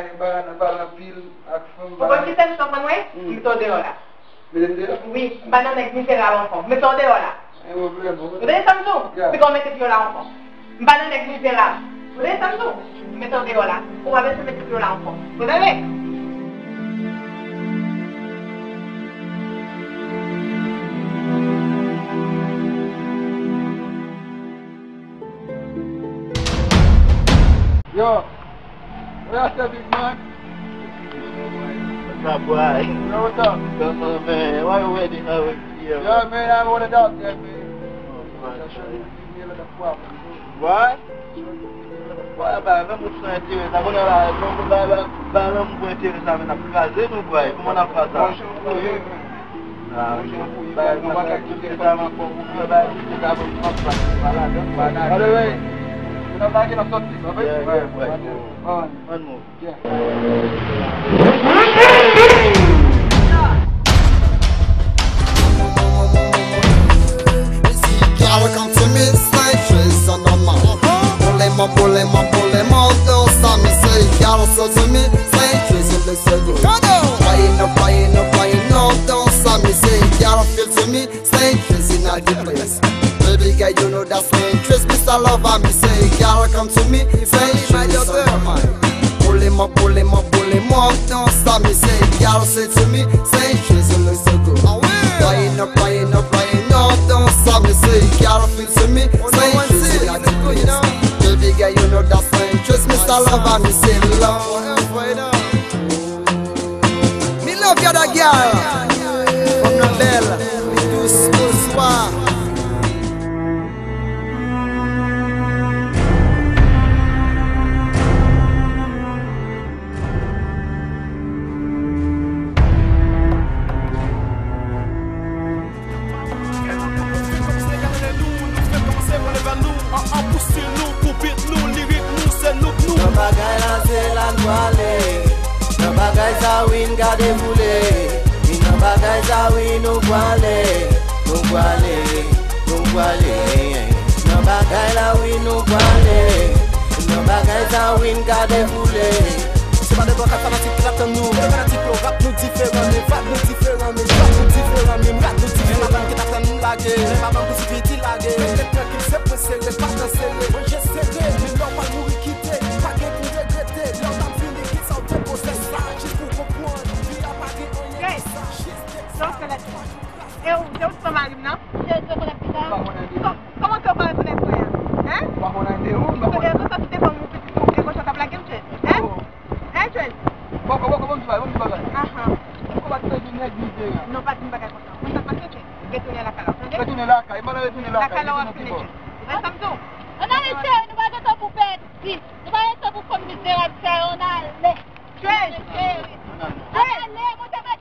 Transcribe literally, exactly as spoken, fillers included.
bagay, bagay nan pale anpil ak fanm. Ou konn ki sèl sa w konn wè? M mete w deyò la. Mete m deyò? Wi, m pa nan nèg mizerab ankò. M mete w deyò la. Gen pwoblèm, wi. Ou tande sa m di w? Yeah. Piga w mete pye w la ankò. M pa nan nèg mizerab. Ou tande sa m di w? M mete w deyò la. Ou pa bezwen mete pye w la ankò. Ou tande? Yo, wè atè big man. What's up, boy? Yo, what's up? Come on, man. Why you waiting out here? Yo, man, I wanted out there, man. Oh, man. That's what you give me a lot of problems. Why? Why, ba, menm ou san enterè, sa konnen la, non, ba, ba, ba, menm ou enterè, sa, men ap kraze nou, boy. Kòman n ap fè sa? Bon, jan pou ye, man. Anyway, nou nan bagay ki fè pa la, nou nan bagay nan sòti, ok? Yeah, yeah, boy. Ann move. Yeah. Gotta come to me, say, Jason, no more. Problema, problema, problema, don't stop me, say, gotta sell to me, say, Jason, let's go. Flying up, flying up, flying up, don't stop me, say, gotta feel to me, Saint Tracy in the place. Baby girl, you know that Saint Tracy, Mister Lover, me say, girl, come to me. Saint Tracy, my daughter. Bully my, bully my, bully my, don't stop me, say, girl, say to me, Saint Tracy, look so good. Flying up, flying up, flying up, don't stop me, say, girl, feel to me, Saint Tracy in the place. Baby girl, you know that Saint Tracy, Mister Lover, me say, love. Mi love you, the girl. Fanm nan bèl, li dous, dous, swa. Nan bagay la se la n pwale. Nan bagay sa wi n ka dewoule. Wi nan bagay sa wi nou pwale. Nou pwale, nou pwale. Nan bagay la wi nou pwale. Nan bagay sa wi n ka dewoule. Se pa de bò kat fanatik ki t ap tann nou. Fanatik yo rap nou diferan, men vibe nou diferan, men drop nou diferan, men rap nou diferan. Men madanm ki t ap tann m lage, men madanm pou sipiti lage. Men tèt trankil, se pwen sere, pa tan sere. Manje sere, men lè w pral mouri kite, pa gen pou regrete. Lè w t ap fini, kisa w te poze sa? Jis pou konprann, vi a pa gen anyen ki sa. Jis de sa. E ou, se ou ki pran mari m nan? Se, se konnen pita. Kò-, kòman ke w pa rekonèt mwen an? Hein? Ou pa konnen de ou, m pa konnen. E konsa, tout devan mwen pitit ou, e konsa w t ap lage m, chè? Hein? Hein, chè? Bon, bon, bon, bon, ti bagay, bon, ti bagay. Ahan. Ou pa t bezwen nèg mizera. Non, pa di m bagay konsa. Konn sa k pase, chè? Retounen lakay la, tande? Retounen lakay, m pa nan retounen lakay. Lakay la w ap fini, chè. Ou wè sa m di w? Ann ale, cheri, nou pa gen tan pou pèdi. Nou pa gen tan pou fanm mizerab sa yo, ann ale. Cheri! Ann ale, mwen te mèt